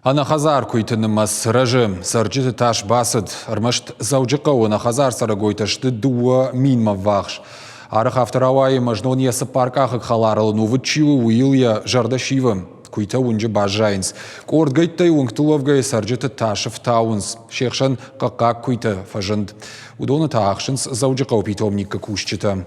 Ӕнӕхӕдзар куыйты нымӕц рӕзы, цӕрджыты тас бацыд. Ӕрмӕст Дзӕуджыхъӕуы ӕнӕхӕдзар цӕрӕгойтӕ сты 2000-мӕ ввахс. Арӕх афтӕ рауайы, ӕмӕ знон йӕ цыппаркъахыг хӕларыл ӕнувыд чи у, уыйыл йӕ зӕрдӕ сивы. Куыйтӕ уынджы баззайынц. Къордгӕйттӕй уынгтыл уӕвгӕйӕ цӕрджыты тасы фтауынц. Се хсӕн хъӕхъхъаг куыйтӕ фӕзынд. Уыдоны та ахсынц Дзӕуджыхъӕуы питомникы кусджытӕ.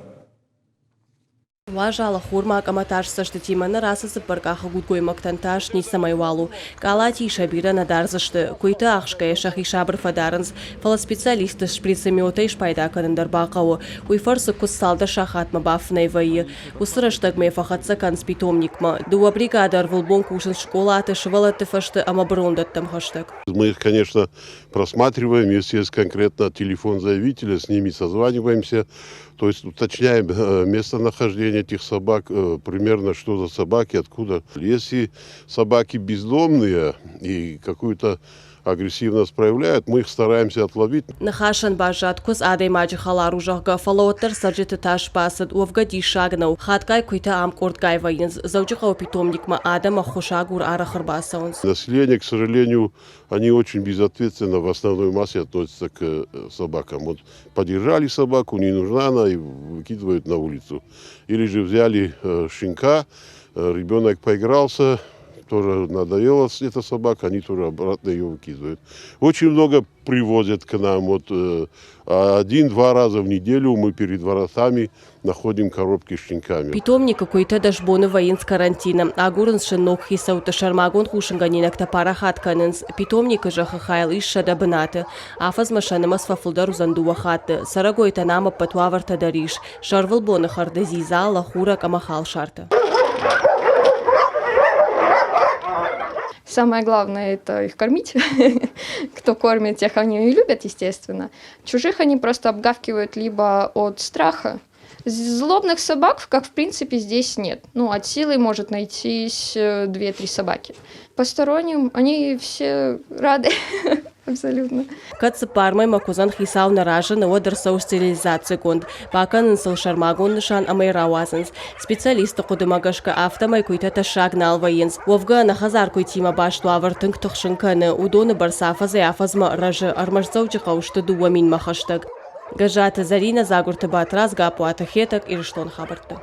Уазалы хурмаг ӕмӕ тас цӕстытимӕ ныр ацы цыппӕркъахыг удгоймӕгтӕн тас ницӕмӕй уал у. Къалатийы сӕ бирӕ нӕ дардзысты, куыйты ӕхсгӕйӕ сӕхи сабыр фӕдарынц, фӕлӕ специалистты шприцеметӕй спайда кӕнын дӕр бахъӕуы. Уый фӕрцы куыдз цалдӕр сахатмӕ бафынӕй вӕййы. Уыцы рӕстӕгмӕ фӕхӕццӕ кӕнынц питомникмӕ. Дыууӕ бригады ӕрвылбон кусынц скъолаты, сывӕллӕтты фӕзты ӕмӕ бырондӕттӕм хӕстӕг. Мы их, конечно, просматриваем, если есть конкретно телефон заявителя, с ними созваниваемся, То есть уточняем местонахождение этих собак, примерно что за собаки, откуда. Если собаки бездомные и какую-то агрессивность проявляют, мы их стараемся отловить. Ныхасӕн баззад, куыдз адӕймаджы хӕлар у, зӕгъгӕ, фӕлӕ уӕддӕр цӕрджыты тас бацыд. Уӕвгӕ диссаг нӕу, хатгай куыйтӕ ам къордгай вӕййынц. Дзӕуджыхъӕуы питомникмӕ адӕм ӕххуысагур арӕх ӕрбацӕуынц. Население, к сожалению, они очень безответственно в основной массе относятся к собакам. Вот подержали собаку, не нужна она, и выкидывают на улицу. Или же взяли щенка, ребенок поигрался, тоже надоела эта собака, они тоже обратно ее выкидывают. Очень много привозят к нам. Вот один-два раза в неделю мы перед воротами находим коробки с щенками. Питомникы куыйтӕ 10 боны вӕййынц карантины. Агурынц сын ног хицӕутты сӕрмагонд хъусынгӕнинӕгтӕ парахат кӕнынц. Питомникы зӕххы хайыл ис 100 бынаты. Афӕдзмӕ сӕ нымӕц фӕфылдӕр уыдзӕн дыууӕ хатты. Цӕрӕгойтӕн ам ӕппӕт уавӕртӕ дӕр ис. Сӕрвылбоны хӕрды дзидза, лӕхурӕг ӕмӕ халсартӕ. Самое главное – это их кормить. Кто кормит, тех они и любят, естественно. Чужих они просто обгавкивают либо от страха. Злобных собак, как в принципе, здесь нет. Ну, от силы может найтись две-три собаки. Посторонним они все рады абсолютно. Кӕд цыппар мӕймӕ куыдзӕн хицау нӕ разыны, уӕд ӕрцӕуы стерилизацигонд. Бакӕнынц ыл сӕрмагонд нысан ӕмӕ йӕ рауадзынц. Специалистты хъуыдымӕ гӕсгӕ, афтӕмӕй куыйтӕ тӕссаг нал вӕййынц. Уӕвгӕ, ӕнӕхӕдзар куыйтимӕ баст уавӕр тынг тыхсын кӕны. Уыдоны бӕрц афӕдзӕй-афӕдзмӕ рӕзы, ӕрмӕст Дзӕуджыхъӕуы сты 2000-мӕ хӕстӕг. Гӕззаты Зӕринӕ, Дзагуырты Батрадз, Гаппуаты Хетӕг, Ирыстоны хабӕрттӕ.